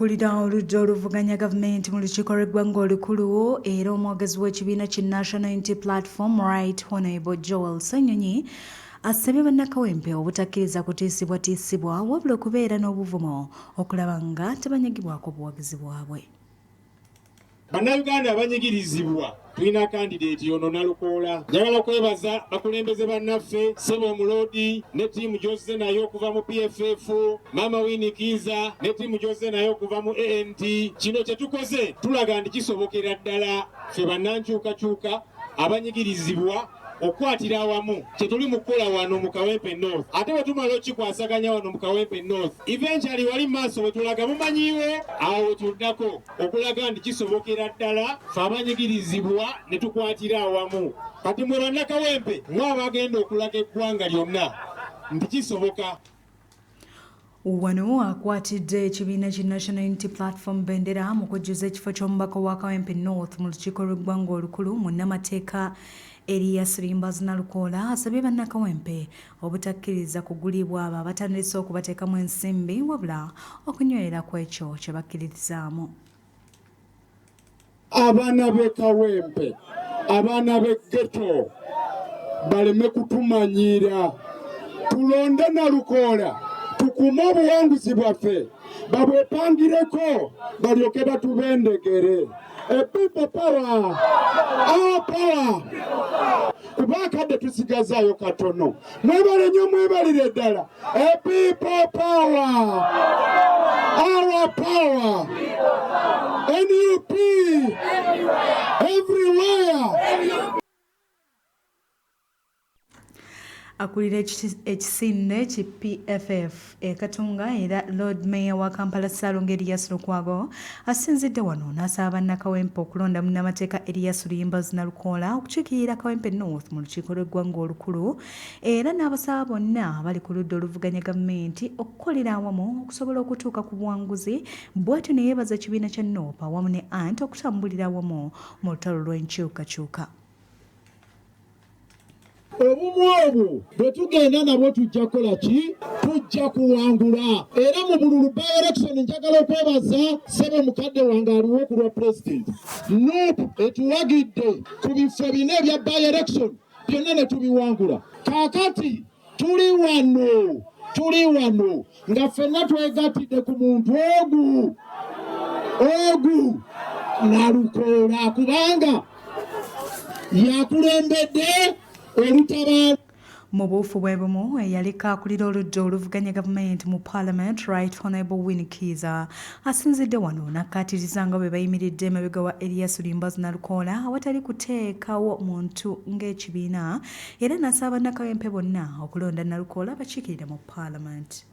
Akulira oludda oluvuganya gavumenti mu lukiiko lw'eggwanga olukulu era omwogezi w'ekibiina ki National Unity Platform Right Honorable Joel Ssenyonyi asabye bannakawempe obutakkiriza kutiisibwatiisibwa wabula okubeera n'obuvumo okulaba nga tebanyagibwako buwagizi bwabwe. Bannayuganda abanyigirizibwa tulina kandideeti ono Nalukoola. Njagala kwebaza bakulembeze bannaffe, ssebo omuloodi ne ttiimu gy'ozze nayo okuva mu PFF, Maama Winnie Kiiza ne ttiimu gy'ozze nayo okuva mu ANT. Kino kye tukoze tulaga nti kisobokera ddala ffe bannankyukakyuka abanyigirizibwa okukwatira awamu kye tuli mu kukola wano mu Kawempe North. Ate bwe tumala okukikwasaganya wano mu Kawempe North, eventually wali mu maaso we tulaga mumanyiiwo, awo we tuddako okulaga nti kisobokera ddala ffe abanyigirizibwa ne tukwatira awamu. Kati mwe bannakawempe mwe abagenda okulaga eggwanga lyonna nti kisoboka. Wano akwatidde ekibiina ki National Unity Platform bendera mu kujjuza ekifo ky'omubaka wa Kawempe North mu lukiiko lw'eggwanga olukulu munnamateeka Erias Luyimbazi Nalukoola asabye bannakawempe obutakkiriza kugulibwa abo abatandise okubateekamu ensimbi wabula okunywerera ku ekyo kye bakkiririzaamu. Abaana b'e Kawempe, abaana b'e ghetto baleme kutumanyiira, tulonde Nalukoola tukuume obuwanguzi bwaffe, babwepangireko balyoke batubendegere. A people power, our power. Kuba akadde tusigazaayo katono. Mwebale nnyo, mwebalire ddala. A people power, our power, NUP everywhere. Akulira ekisinde ki PFF e Katunga era Lord Mayor wa Kampala Ssaalongo Erias Lukwago asinzidde wano n'asaba bannakawempe okulonda munnamateeka Erias Luyimbazi Nalukoola okukiikirira Kawempe North mu lukiiko lw'eggwanga olukulu era n'abasaba bonna abali ku ludda oluvuganya gavumenti okukolera awamu okusobola okutuuka ku buwanguzi bw'atyo ne yeebaza ekibiina kya NUP awamu ne ANT okutambulira awamu mu lutalo lw'enkyukakyuka. Obumu obwo bwe tugenda nabwo tujja kukola ki? Tujja kuwangula. Era mu bululu by election njagala okwebaza ssebo mukadde wange aliwo ku lwa pulezidenti. NUP etuwagidde ku bifo bina ebya by election byonna ne tubiwangula. Kaakati tuli wano, tuli wano nga ffenna twegattidde ku muntu ogu ogu Nalukoola kubanga yakulembedde olutabaalo. Mu buufu bwe bumu eyaliko akulira oludda oluvuganya gavumenti mu Parliament Right Honorable Winnie Kiiza asinzidde wano n'akkaatiriza nga bwe bayimiridde emabega wa Erias Luyimbazi Nalukoola awatali kuteekawo muntu ng'ekibiina era n'asaba bannakawempe bonna okulonda Nalukoola abakiikirira mu Parliament.